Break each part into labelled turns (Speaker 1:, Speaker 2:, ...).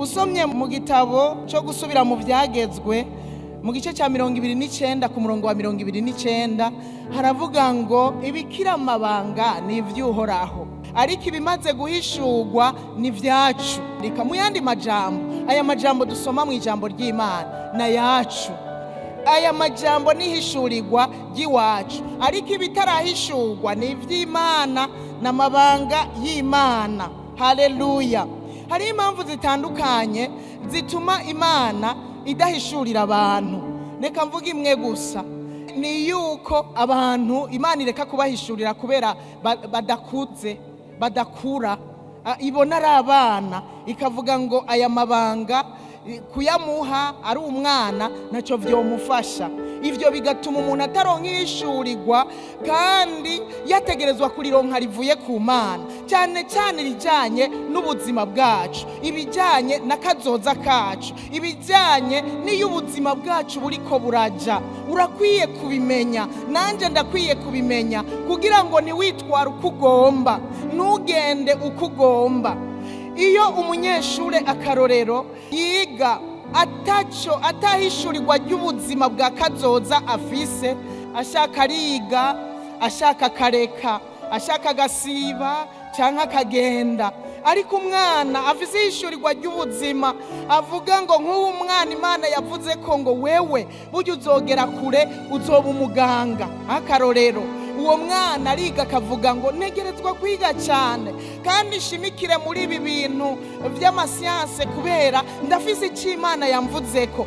Speaker 1: Usomye mu gitabo cyo gusubira mu byagezwe, mu gice cya 29 ku murongo wa 29, haravuga ngo: "Ibikira amabanga ni iby'Uhoraho, ariko ibimaze guhishurwa ni ibyacu." Reka mu yandi majambo, aya majambo dusoma mu ijambo ry'Imana ni ayacu. Aya majambo nihishurirwa ry'iwacu, ariko ibitarahishurwa ni iby'Imana n'amabanga y'Imana. Haleluya! Hariho impamvu zitandukanye zituma Imana idahishurira abantu. Reka mvuge imwe gusa, ni yuko abantu Imana ireka kubahishurira kubera badakuze, badakura. Ibona ari abana, ikavuga ngo aya mabanga kuyamuha ari umwana ntacyo byomufasha. Ibyo bigatuma umuntu ataronka ihishurirwa kandi yategerezwa kurironka rivuye ku Mana, cyane cyane ibijyanye n'ubuzima bwacu, ibijyanye n'akazoza kacu, ibijyanye n'iyo ubuzima bwacu buriko buraja. Urakwiye kubimenya, nanjye ndakwiye kubimenya, kugira ngo ntiwitware uko ugomba, ntugende uko ugomba. Iyo umunyeshuri, akarorero, yiga ataco atahishurirwa ry'ubuzima bwa kazoza afise, ashaka ariga, ashaka akareka, ashaka agasiba cyangwa akagenda. Ariko umwana afise ihishurirwa ry'ubuzima, avuga ngo nk'ubu mwana Imana yavuze ko ngo wewe burya uzogera kure, uzoba umuganga, akarorero, uwo mwana ariga akavuga ngo ntegerezwa kwiga cyane kandi nshimikire muri ibi bintu by'amasiyanse kubera ndafise icyo Imana yamvuze ko.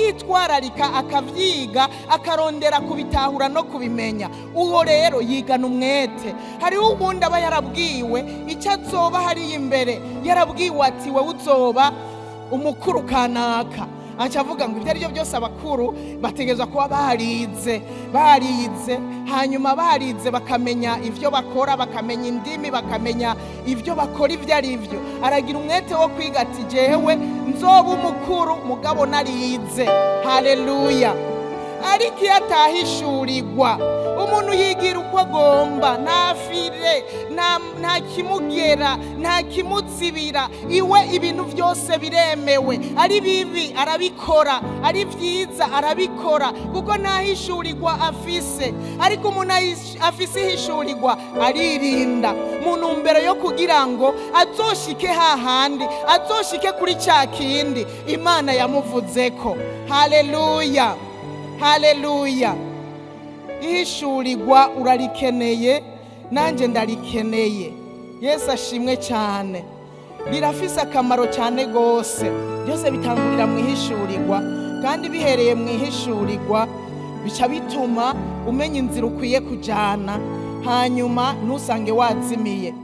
Speaker 1: Akabyitwararika, akabyiga, akarondera kubitahura no kubimenya. Uwo rero yigana umwete. Hariho ubundi aba yarabwiwe icyo azoba hariya imbere, yarabwiwe ati: "Wowe uzoba umukuru kanaka." Aca avuga ngo ibyo ari byo byose abakuru bategerezwa kuba barize, barize, hanyuma barize bakamenya ibyo bakora, bakamenya indimi, bakamenya ibyo bakora ibyo ari byo. Aragira umwete wo kwiga ati: "Jewe nzoba umukuru mugabo narize." Haleluya! Ariko iyo atahishurirwa, umuntu yigira uko agomba, nta fire, nta kimugera, nta kimuzibira iwe. Ibintu byose biremewe, ari bibi arabikora, ari byiza arabikora, kuko nta hishurirwa afise. Ariko umuntu afise ihishurirwa aririnda mu ntumbero yo kugira ngo azoshike hahandi, azoshike kuri cya kindi Imana yamuvuzeko. Haleluya, haleluya! Ihishurirwa urarikeneye, nanjye ndarikeneye. Yesu ashimwe cyane. Rirafise akamaro cyane rwose. Byose bitangurira mu ihishurirwa, kandi bihereye mu ihishurirwa bica bituma umenya inzira ukwiye kujyana, hanyuma ntusange wazimiye.